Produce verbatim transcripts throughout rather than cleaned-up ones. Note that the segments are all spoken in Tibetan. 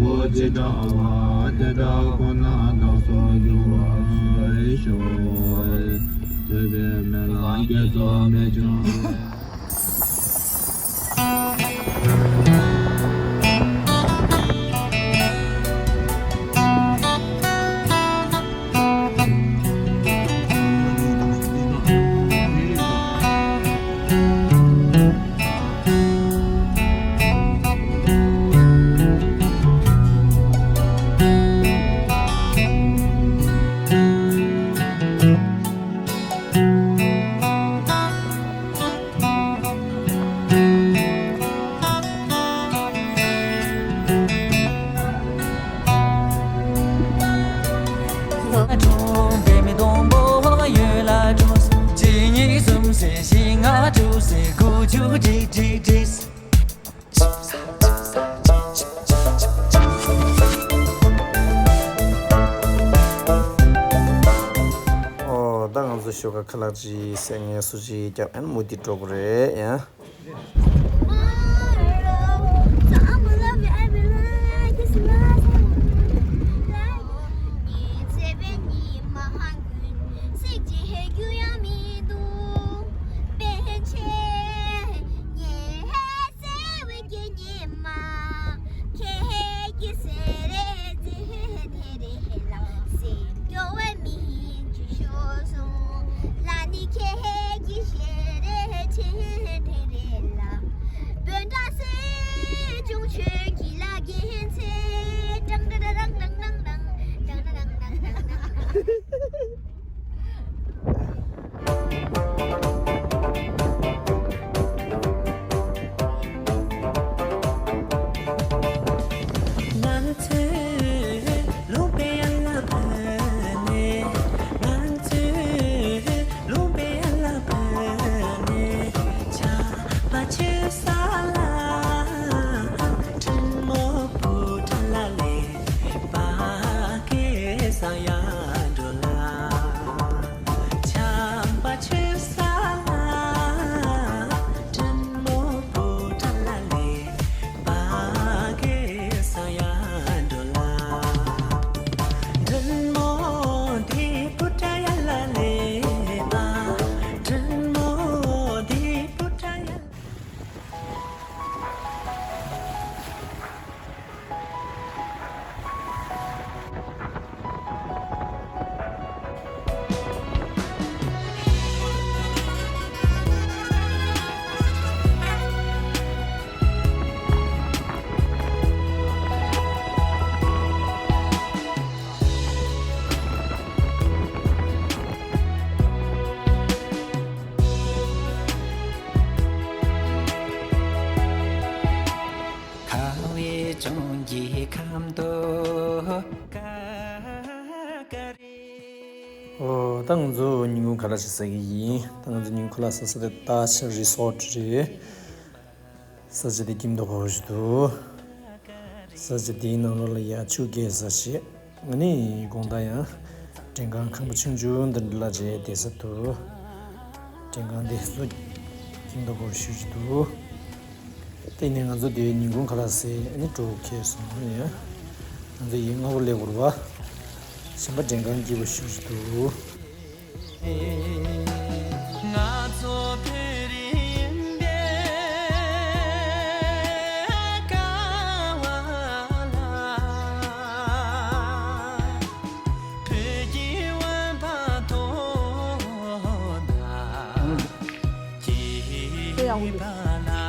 པོ་ཇི་འདྲ་བ་དེ་འདྲ་ཁོ་ན་བདག་སོགས་འགྱུར་བ་ཤོག །ཐོས་པའི་མེ་ལ་དགེ་ཚོགས་མེད་ཀྱང་། ཨོ། ད་ང་ཚོ་ཞོགས་ཀ་ཁ་ལག་ཅིག་ཟས་ངལ་གསོ་ཅིག་བརྒྱབ་ཨན་མུ་མཐུད་འགྲོ་དགོས་རེད་ཡ། ཁ་བའི་ལྗོངས་ཀྱི་ཁམས་དུ་ཀ་ཀ་རེ། ཨོ། ད་ང་ཚོ་ཉིན་གུང་ཁ་ལག་ཅིག་ཟ་གི་ཡིན། ད་ང་ཚོ་ཉིན་གུང་ཁ་ལག་ཟ་ས་དེ་ཏཱ་ཆ་རི་སོ་ཊི་རེད། ས་ཆ་དེ་སྐྱིད་མདོག་ཁ་པོ་ཞིག་འདུག་ས་ཆ་དེའི་ནང་ལོགས་ལ་ཡ་ཆུ་རྐྱལ་ས་ཞིག་ཨ་ནི་དགོང་དག་ཡང་མགྲོན་ཁང་ཁང་པ་ཆུང་ཆུང་འདི་འདྲ་ལ་བྱས་བསྡད་ས་འདུག་མགྲོན་ཁང་འདི་ཚོ་སྐྱིད་མདོག་ཁ་པོ་ཞིག་འདུག་དེ་ནས་ང་ཚོ་དེ་ཉིན་གུང་ཁ་ལག་ཟས་ཨ་ནི་འགྲོ་ཁེལ་སོང་ཡ། ང་ཚོ་ཡིན་སྔ་པོ་སླེབས་དགོས་རེད་པ། གཞན་པ་མགྲོན་ཁང་སྐྱིད་པོ་ཞིག་འདུག་ང་ཚོ་བོད་རིགས་ཡིན་པས་དགའ་བ་ལ། བོད་ཀྱི་བོད་པ་ཐོག་ན་སྐྱིད་པ་ལ།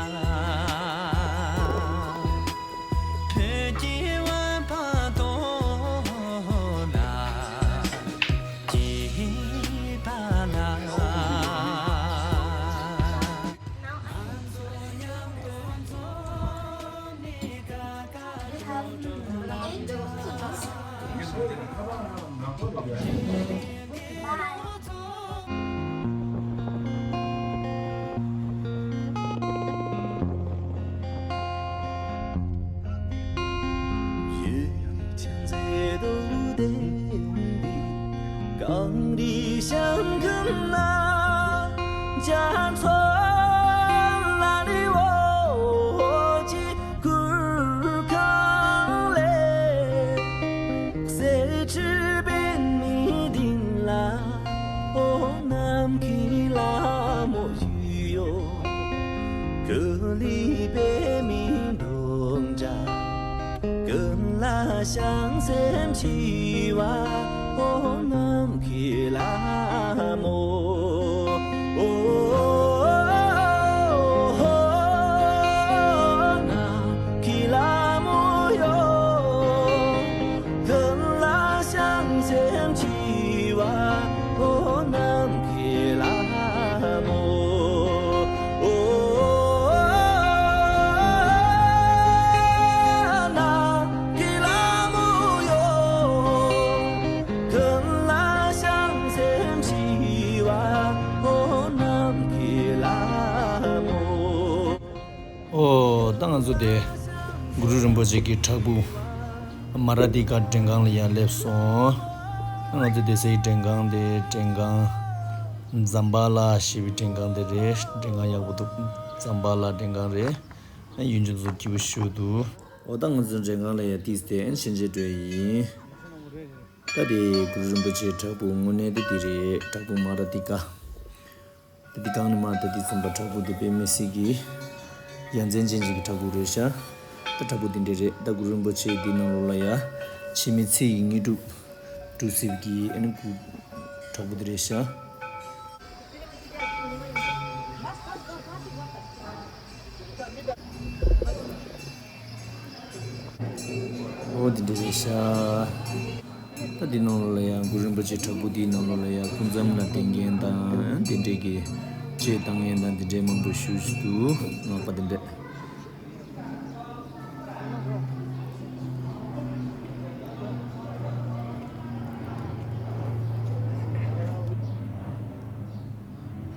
བོད་ཀྱི་བོད་པ་ཐོག་ན། ཀུན་ལ་བྱང་སེམས་ཞི་བ་འོ་ནམ་མཁའི་ལྷ་མོ། ནམ་མཁའི་ལྷ་མོ་ཡོ། ཀུན་ལ་བྱང་སེམས་ཞི་བ་འོ་ནམ་མཁའི་ལྷ་མོ། ནམ་མཁའི་ལྷ་མོ་ཡོ། ཀུན་ལ་བྱང་སེམས་ཞི་བ་འོ་ནམ་མཁའི་ལྷ་མོ། ཨོ། ད་ང་ཚོ་དེ་གུ་རུ་རིན་པོ་ཆེ་གི་བྲག་ཕུག་མ་ར་ཏི་ཀ་མགྲོན་ཁང་ལ་ཡར་སླེབས་སོང་། ང་ཚོ་སྡོད་སའི་མགྲོན་ཁང་དེ་མགྲོན་ཁང་ཛམ་བྷ་ལ་ཞེས་པའི་མགྲོན་ཁང་དེ་རེད། མགྲོན་ཁང་ཡག་པོ་འདུག་ཛམ་བྷ་ལ་མགྲོན་ཁང་རེད། ཡུལ་ལྗོངས་སུ་སྐྱིད་པོ་ཞེ་པོ་འདུག་ཨོ། ད་ང་ཚོ་མགྲོན་ཁང་ལ་ཡར་ཏིས་དེ་ཨན་ཕྱིན་ཆད་འགྲོ་ཡི་ཡིན། ད་དེ་གུ་རུ་རིན་པོ་ཆེའི་བྲག་ཕུག་དངོས་གནས་དེ་འདི་རེད། བྲག་ཕུག་མ་ར་ཏི་ཀ། ད་འདི་གང་ནས་མར་ད་འདི་ཙམ་པ་བྲག་ཕུག་འདི་དཔེ་མི་སྲིད་ཀྱི་ཡ་མཚན་ཅན་ཅིག་གི་བྲག་ཕུག་རེད་ཤག་ད་བྲག་ཕུག་འདི་འདྲས་རེད། ད་གུ་རུ་རིན་པོ་ཆེ་འདི་ནང་ལོགས་ལ་ཡ་འཆི་མེད་ཚེ་ཡི་དངོས་གྲུབ་སྒྲུབ་སྲིད་ཀྱི་ཨ་ནི་གུ་བྲག་ཕུག་འདི་རེད་ཤག་འོ་དེ་འདྲ་རེད་ཤག་ད་འདི་ནང་ལོགས་ལ་ཡང་གུ་རུ་རིན་པོ་ཆེ་བྲག་ཕུག་འདིའི་ནང་ལོགས་ལ་ཡང་སྐུ་མཚམས་ལ་བསྟེན་མཁན་དང་དེ་འདྲས་ཀྱི་ཆོས་བཏང་མཁན་དང་དེ་འདྲས་མང་པོ་བཞུགས་བཞུགས་འདུག་ལྔ་པ་དེ་འདྲས།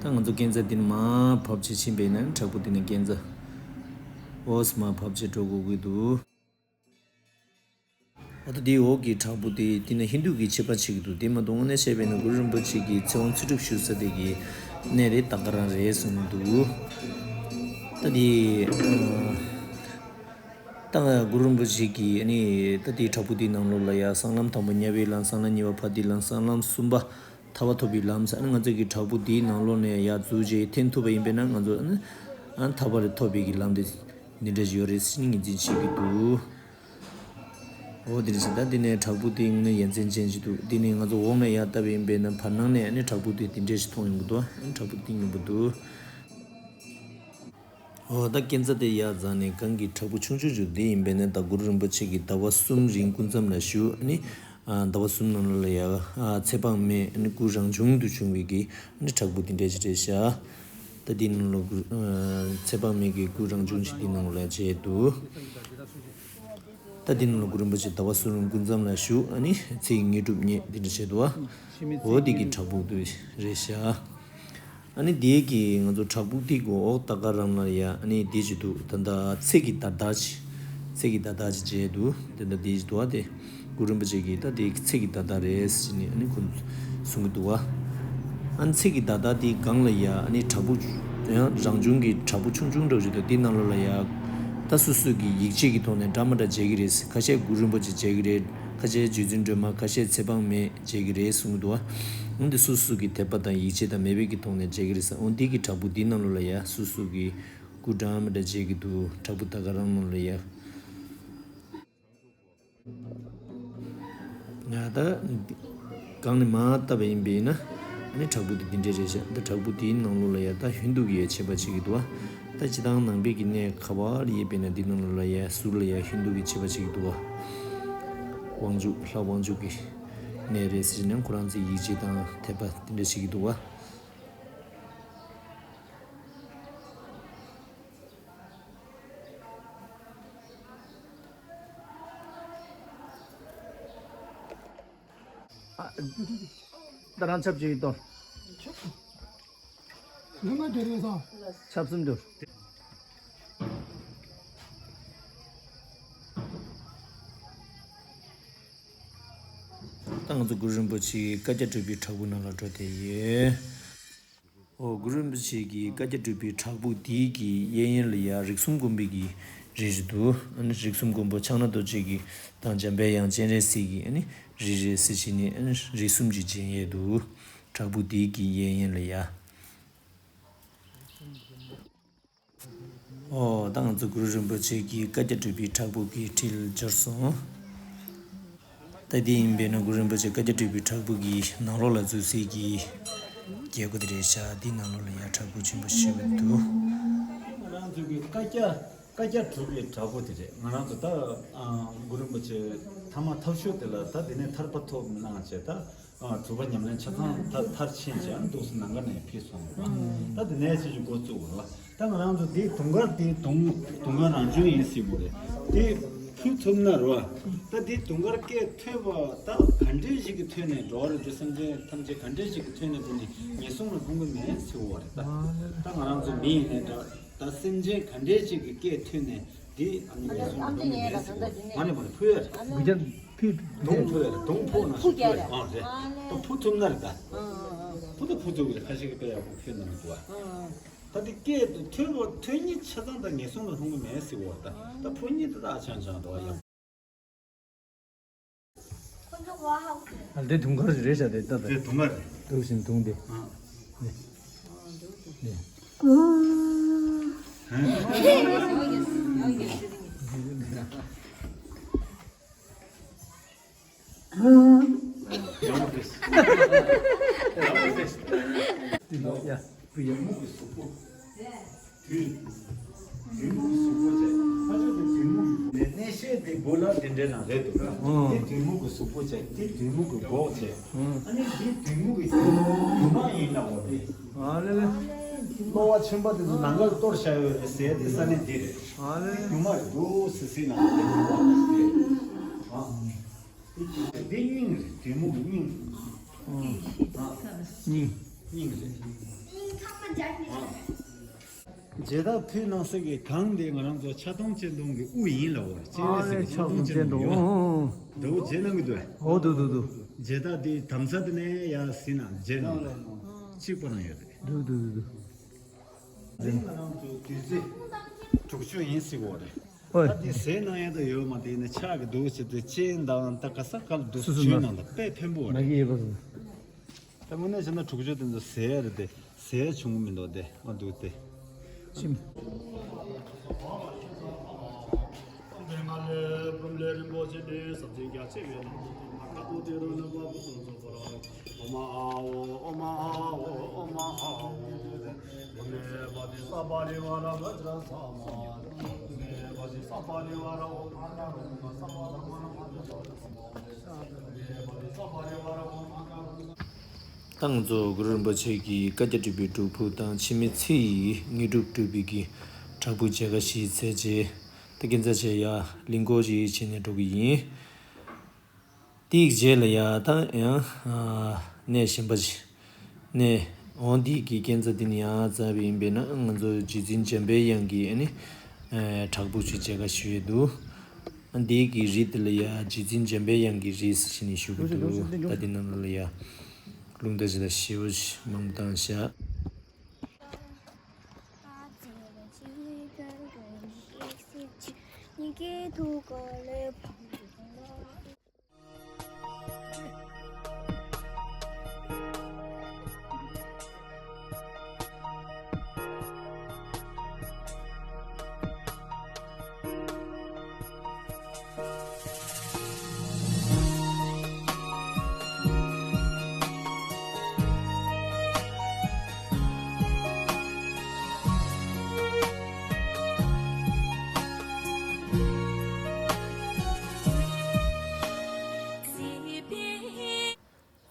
ད་ང་ཚོ་སྐས་འཛེག་འདི་ནས་མར་བབས་བྱས་ཕྱིན་པས་ན་བྲག་ཕུག་འདི་ནས་སྐས་འཛེག་འོ་མར་བབས་བྱས་འགྲོ་དགོས་ཀྱི་འདུག་ཨ་ད་དེའི་འོག་གི་བྲག་ཕུག་དེ་དེ་ནི་ཧིན་རྡུ་གི་ཆོས་པ་བྱེད་ཀྱི་འདུག་དེ་མ་གཏོགས་དངོས་གནས་བཤད་པས་ན་གུ་རུ་རིན་པོ་ཆེ་གི་ཚེ་དབང་ཚུལ་ཁྲིམས་ཞུ་ས་དེ་གི་གནས་རེད། ད་ག་རང་རེད་གསུངས་འདུག་ད་དེ་ད་གུ་རུ་རིན་པོ་ཆེ་གི་ཨ་ནི་ད་དེའི་བྲག་ཕུག་དེའི་ནང་ལོགས་ལ་ཡ་སྲང་ལམ་དང་པོ་དམྱལ་བའི་ལམ། སྲང་ལམ་གཉིས་པ་བ་དིའི་ལམ། སྲང་ལམ་གསུམ་པ་ཐར་པ་ཐོབ་པའི་ལམ་ཟེར། ཨ་ནི་ང་ཚོ་གི་བྲག་ཕུག་དེའི་ནང་ལོགས་ནས་ཡར་འཛུལ་རྗེས་འཐེན་ཐུབ་པ་ཡིན་པས་ན་ང་ཚོ་ཨ་ནི་ཨ་ཐར་པ་རེ་ཐོབ་པའི་གི་ལམ་དེ་འདི་འདྲ་ཞིག་ཡོད་རེད་ཟེར་ནས་ངོས་འཛིན་བྱེད་ཀྱི་འདུག་འོ་དེ་རེད་ཟེར། ད་འདི་ནས་བྲག་ཕུག་དེ་དངོས་གནས་ཡ་མཚན་ཅན་ཞིག་འདུག་འདི་ནས་ང་ཚོ་འོག་ནས་ཡར་བལྟས་པ་ཡིན་པས་ན་བར་སྣང་ནས་ཨ་ནི་བྲག་ཕུག་དེ་དེ་འདྲས་ཞིག་མཐོང་ཡོང་གི་འདུག་ཨ་ནི་བྲག་ཕུག་གཏིང་ཡོང་གི་འདུག་འོ་ད་སྐས་འཛེག་དེ་ཡར་འཛེགས་ནས་གང་གི་བྲག་ཕུག་ཆུང་ཆུང་ཞིག་འདི་ཡིན་པས་ན་ད་གུ་རུ་རིན་པོ་ཆེ་གིས་ཟླ་བ་གསུམ་རིང་སྐུ་མཚམས་ལ་བཞུགས། ཨ་ནི་ཟླ་བ་གསུམ་ནང་ལོགས་ལ་ཡ་ཚེ་དཔག་མེད་ཨ་ནི་སྐུ་རང་བྱུང་དུ་བྱུང་བའི་གི་ཨ་ནི་བྲག་ཕུག་དེ་འདྲས་ཞིག་རེད་ཤག་ད་འདི་ནང་ལོགས་ཚེ་དཔག་མེད་ཀྱི་སྐུ་རང་བྱུང་ཞིག་འདི་ནང་ལ་མཇལ་འདུག་ད་འདི་ནང་ལ་གུ་རུ་རིན་པོ་ཆེ་ཟླ་བ་གསུམ་རིང་སྐུ་མཚམས་ལ་བཞུགས། ཨ་ནི་ཚེ་ཡི་དངོས་གྲུབ་བརྙེས་འདི་འདྲ་བྱས་འདུག་འོ་འདི་གི་བྲག་ཕུག་དེ་རེད་ཤག་ཨ་ནི་འདི་གི་ང་ཚོ་བྲག་ཕུག་དེ་གི་འོག་ད་ག་རང་ལ་ཡ་ཨ་ནི་འདི་ཅིག་འདུག་ད་ལྟ་ཚེ་གི་བརྡ་དག་ཅིག་ཚེ་གི་བརྡ་དག་ཅིག་མཇལ་འདུག་དེ་འདྲ་འདི་ཅིག་འདུག་ཨ་དེ་གུ་རུ་རིན་པོ་ཆེ་གིས་ད་དེ་ཚེ་གི་བརྡ་དག་རེད་ཟེར་ནས་ཨ་ནི་ཁོ་གསུང་གི་འདུག་བ། ཨ་ནི་ཚེ་གི་བརྡ་དག་དེའི་སྒང་ལ་ཡ་ཨ་ནི་བྲག་ཕུག་ཡང་རང་བྱུང་གི་བྲག་ཕུག་ཆུང་ཆུང་འདྲ་བོ་ཞིག་འདུག་དེའི་ནང་ལོགས་ལ་ཡ་ད་སོ་སོ་གི་ཡིད་ཆེས་ཀྱི་ཐོག་ནས་འདྲ་མི་འདྲ་མཇལ་གི་རེད། ཁ་ཤས་གུ་རུ་རིན་པོ་ཆེ་མཇལ་གི་རེད། ཁ་ཤས་རྗེ་བཙུན་སྒྲོལ་མ། ཁ་ཤས་ཚེ་དཔག་མེད་མཇལ་གི་རེད་གསུང་གི་འདུག་བ། འོན་ཏེ་སོ་སོ་གི་དད་པ་དང་ཡིད་ཆེས་དང་མོས་པའི་གི་ཐོག་ནས་མཇལ་གི་རེད་ཟེར། འོན་ཏེ་གི་བྲག་ཕུག་འདིའི་ནང་ལོགས་ལ་ཡ་སོ་སོ་གི་སྐུ་འདྲ་མི་འདྲ་མཇལ་གི་འདུག་བྲག་ཕུག་ད་ག་རང་ནང་ལ་ཡ། ང་ད་གང་ནས་མར་བལྟས་པ་ཡིན་པས་ན་ཨ་ནི་བྲག་ཕུག་དེ་འདི་འདྲས་རེད་ཤག་ད་བྲག་ཕུག་དེའི་ནང་ལོགས་ལ་ཡ་ད་ཧིན་རྡུ་གི་ཡ་མཆོད་པ་བྱེད་ཀྱི་འདུག་བ། ད་སྤྱིར་བཏང་ནང་པའི་གི་གནས་ག་བ་ལ་ཡིན་པས་ན་འདི་ནང་ལོགས་ལ་ཡ་ཟུར་ལ་ཡ་ཧིན་རྡུ་གི་མཆོད་པ་བྱེད་ཀྱི་འདུག་བ། དབང་ཕྱུག་ལྷ་དབང་ཕྱུག་གི་གནས་རེད་ཟེར་ནས་ཁོ་རང་ཚོའི་ཡིད་ཆེས་དང་དད་པ་དེ་འདྲ་བྱེད་ཀྱི་འདུག་བ། ད་རང་ཆབ་ཅིག་གཏོར། ཆབ་གསུམ་གཏོར། ད་ང་ཚོ་གུ་རུ་རིན་པོ་ཆེའི་བཀའ་རྒྱ་སྒྲུབ་པའི་བྲག་ཕུག་ནང་ལ་འགྲོ་བསྡད་ཡོད། ཨོ། གུ་རུ་རིན་པོ་ཆེ་གི་བཀའ་རྒྱ་སྒྲུབ་པའི་བྲག་ཕུག་དེའི་གི་གཡས་གཡོན་ལ་ཡ་རིགས་གསུམ་མགོན་པོའི་གི་རི་རེ་འདུག་ཨ་ནི་རིགས་གསུམ་མགོན་པོ་ཕྱག་ན་རྡོ་རྗེ་གི་དང་འཇམ་པའི་དབྱངས་སྤྱན་རས་གཟིགས་ཀྱི་ཨ་ནི་རི་རེ་ཟེར་བྱས་ནས་ཨ་ནི་རིགས་གསུམ་གྱི་འཇིན་ཡས་འདུག་བྲག་ཕུག་དེའི་གི་གཡས་གཡོན་ལ་ཡ། ཨོ། ད་ང་ཚོ་གུ་རུ་རིན་པོ་ཆེ་གི་བཀའ་རྒྱ་སྒྲུབ་པའི་བྲག་ཕུག་གི་འཁྲིས་ལ་འབྱོར་སོང་། ད་དེ་ཡིན་པས་ན་གུ་རུ་རིན་པོ་ཆེ་བཀའ་རྒྱ་སྒྲུབ་པའི་བྲག་ཕུག་གི་ནང་ལོགས་ལ་འཛུལ་སའི་གི་རྒྱལ་སྒོ་དེ་རེད་ཤག་དེའི་ནང་ལོགས་ལ་ཡ་བྲག་ཕུག་ཆེན་པོ་ཞེ་པོ་འདུག་ང་རང་ཚོ་གི་བཀའ་རྒྱ་བཀའ་རྒྱ་སྒྲུབ་པའི་བྲག་ཕུག་དེ་རེད། ང་རང་ཚོ་ད་ཨ་གུ་རུ་རིན་པོ་ཆེ་ཐ་མ་ཐབས་ཤོར་དེ་ལ་ད་དེ་ནས་ཐར་པ་ཐོབ་གནང་བྱས། ད་ཨ་གྲུབ་པ་ཉམས་ལེན་ཆ་ཚང་ད་མཐར་ཕྱིན་བྱས་འདུག་སེ་ནང་ཁ་ནས་ཕེབས་སོང་བ། ད་དེ་ནས་ཅིག་ཅིག་འགོ་བཙུགས་པ་རེད་བ། ད་ང་རང་ཚོ་དེའི་དུང་དཀར་དེའི་དུང་དུང་དཀར་རང་བྱོན་ཡིན་སྲིད་པ་རེད། དེ་ཕུ་ཐུབ་ན་རེད་བ། ད་དེའི་དུང་དཀར་སྐད་ཐོས་པ་ད་ག་འདྲས་ཞིག་གི་ཐོས་ནས་འགྲོ་བ་རེད་དེ། སེམས་ཅན་ཐམས་ཅད་ག་འདྲས་ཞིག་གི་ཐོས་ནས་འགྲོ་ནས་ངན་སོང་ལ་ལྷུང་གི་མེད་ཟེར་བ་རེད། ད་ད་ང་རང་ཚོ་མི་ཡིན་ནའི་འདྲ། ད་སེམས་ཅན་ག་འདྲས་ཅིག་གི་སྐད་ཐོས་ནས་འདི་ཨ་ནི་ངན་སོང་ལ་ལྷུང་གི་མེད་ཟེར་བ། མ་ནི་མ་ནི་ཕུ་ཡ་རེད། གུ་རྒྱ་ཕུ། དུང་ཕུ་ཡ་རེད། དུང་ཕོག་ན་ཕུ་ཕུ་རྒྱ་རེད། རེད། ཨ་རེད། ད་ཕུ་ཐུབ་ན་རེད་ད། ཕུ་ད་ཕུ་ཐུབ་གི་རེད། ཁ་ཤས་ཀྱི་དཔེ་ཡག་པོ་ཕུ་ན་མི་འདུག་ཨ། ད་འདི་སྐད་དུ་ཐོས་པ་ཐོས་ཉིད་ཆ་ཚང་ད་ངན་སོང་ལ་ལྷུང་གི་མེད་ཟེར་བ་རེད། ད་ད་ཕུ་ཉིད་ད་ད་ཆང་ཆང་འདུག་ཡང་། ཨ། འདི་དུང་དཀར་རེད་ཤག་དེ་ལྟ་དེ་དེ་དུང་དཀར་རེད། འདུག་བཞིན་དུང་དེ། ཨ། ནི། ནི། ཡ། དེ་ལོ་ཡ། དེ་ཡ། དེ། དེ་མོ་གི་གཟུགས་པོ། དེ། དེ་མོ་གི་གཟུགས་པོ་བྱས། ཁ་ཕྱོགས་དེ་དེ་མོ་གི་གནས་གནས་བཤད་དེ་སྒོ་ལ་དེ་འདྲ་ན་རེད་འདུག་ག་ཨང་། དེ་དེ་མོ་གི་གཟུགས་པོ་བྱས། དེ་དེ་མོ་གི་མགོ་བྱས། ཨང་། ཨ་ནི་དེ་དེ་མོ་གི་རྒྱུ་མ་ཡིན་ལ་འོ་དེ། ཨ་ལེ་ལེ། གློ་བ་ཆེན་པོ་དེ་ཚོ་ནང་ཁར་གཏོར་བཞག་ཡོད་རེད་ཟེར་དེ་ས་གནས་འདི་རེད། ཨ་ལེ། དེ་རྒྱུ་མ་རེད་འདུག་སི་སི་ནང་དེ་རྒྱུ་མ་རེད་དེ། ཨ། འདི་སྙིང་རེད། དེ་མོ་གི་སྙིང་། ཨང་། ཨ། སྙིང་། སྙིང་རེད། སྙིང་ཐག་མ་རྒྱག་ནས། ཨ། མཇལ་དར་ཕུལ་གནང་ས་གི་གངས་དེ་ང་རང་ཚོ་ཕྱག་སྟོང་སྤྱན་སྟོང་གི་དབུ་ཡིན་ལབ་པ་རེད། སྤྱན་རས་གཟིགས་ཀྱི་ཕྱག་སྟོང་སྤྱན་སྟོང་ཡོད། ཨོ། འདྲ་བོ་མཇལ་གནང་གི་འདུག་ཨོ་འདུག་འདུག་འདུག་མཇལ་དར་དེ་དམ་ས་དེ་ནས་ཡར་ཟིན་ན་མཇལ་གནང་རེད། གཅིག་པ་རང་ཡོད་རེད། འདུག་འདུག་འདུག་འདུག་འདི་ང་རང་ཚོ་དུས་ཚེས་དྲུག་ཅུ་ཡིན་སྲིད་པ་རེད། ཨོ། ད་འདི་ཟས་གནང་ཡ་ད་ཡོད་མ་རེད། ཡིན་ན་ཆག་གི་འདུག་ཟེར་དུས་སྤྱན་དང་ད་ག་ས་ག་ལ་འདུག་སུ་སུ་ཆུའི་ན་ནང་ལ་དཔེ་ཕན་པོ་རེད། ན་གི་ཡོད་པ་སུ། ད་དངོས་གནས་བྱས་ན་དྲུག་ཅུ་དེ་ཚོ་ཟས་རེད་དེ། ཟས་བྱུང་གི་མི་འདུག་དེ། ཨ་འདུག་སྟེ། ཅིམ། ད་ང་ཚོ་གུ་རུ་རིན་པོ་ཆེ་གི་བཀའ་རྒྱ་སྒྲུབ་པའི་སྒྲུབ་ཕུག་དང་འཆི་མེད་ཚེ་ཡི་དངོས་གྲུབ་སྒྲུབ་པའི་གི་བྲག་ཕུག་མཇལ་ཁ་ཞིག་བྱས་རྗེས། ད་ཁྱེད་ཚོ་ཆ་ཡ་གླིང་སྐོར་ཞིག་བྱས་ནས་འགྲོ་གི་ཡིན། དེའི་རྗེས་ལ་ཡ་ད་ཡང་ཨ་གནས་གཞན་པ་ཞིག་གནས་འོང་། དེའི་གི་སྐས་འཛེག་དེ་ནས་ཡར་འཛེགས་པ་ཡིན་པས་ན་ང་ཚོ་རྗེ་བཙུན་འཇམ་པའི་དབྱངས་ཀྱི་ཨ་ནི་ཨ་བྲག་ཕུག་ཅིག་མཇལ་ཁ་ཞུ་ཡས་འདུག་ཨ་དེའི་གི་རི་དེ་ལ་ཡ་རྗེ་བཙུན་འཇམ་པའི་དབྱངས་ཀྱི་རི་ཟེར་ནས་ཞུ་གི་འདུག་ད་དེ་ནང་ལ་ཡ་རླུང་རྟ་ཞིག་དང་ཞེ་པོ་ཞིག་མང་པོ་བཏང་བཞག་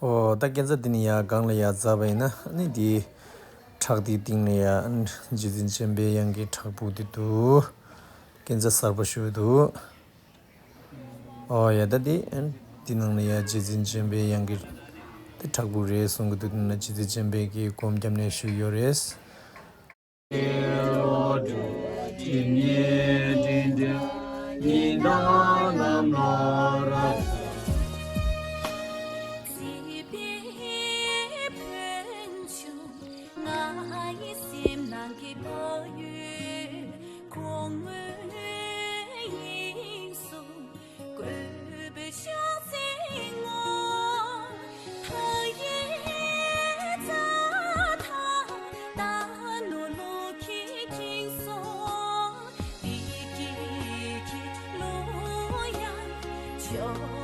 ཨོ། ད་སྐས་འཛེག་འདི་ནས་ཡར་སྒང་ལ་ཡར་འཛེགས་པ་ཡིན་ན་ཨ་ནི་འདི་བྲག་འདིའི་སྟེང་ལ་ཡ་ཨ་ནི་རྗེ་བཙུན་འཇམ་པའི་དབྱངས་ཀྱི་བྲག་ཕུག་འདི་འདུག་སྐས་འཛེག་གསར་པ་ཞུ་འདུག་ཨོ་ཡ། ད་འདི་ཨ་ནི་འདི་ནང་ལ་ཡ་རྗེ་བཙུན་འཇམ་པའི་དབྱངས་ཀྱི་འདི་བྲག་ཕུག་རེད་གསུང་གི་འདུག་འདི་ནང་རྗེ་བཙུན་འཇམ་པའི་གི་སྒོམ་བརྒྱབ་ནས་བཞུགས་ཡོད་རེད། ཤོག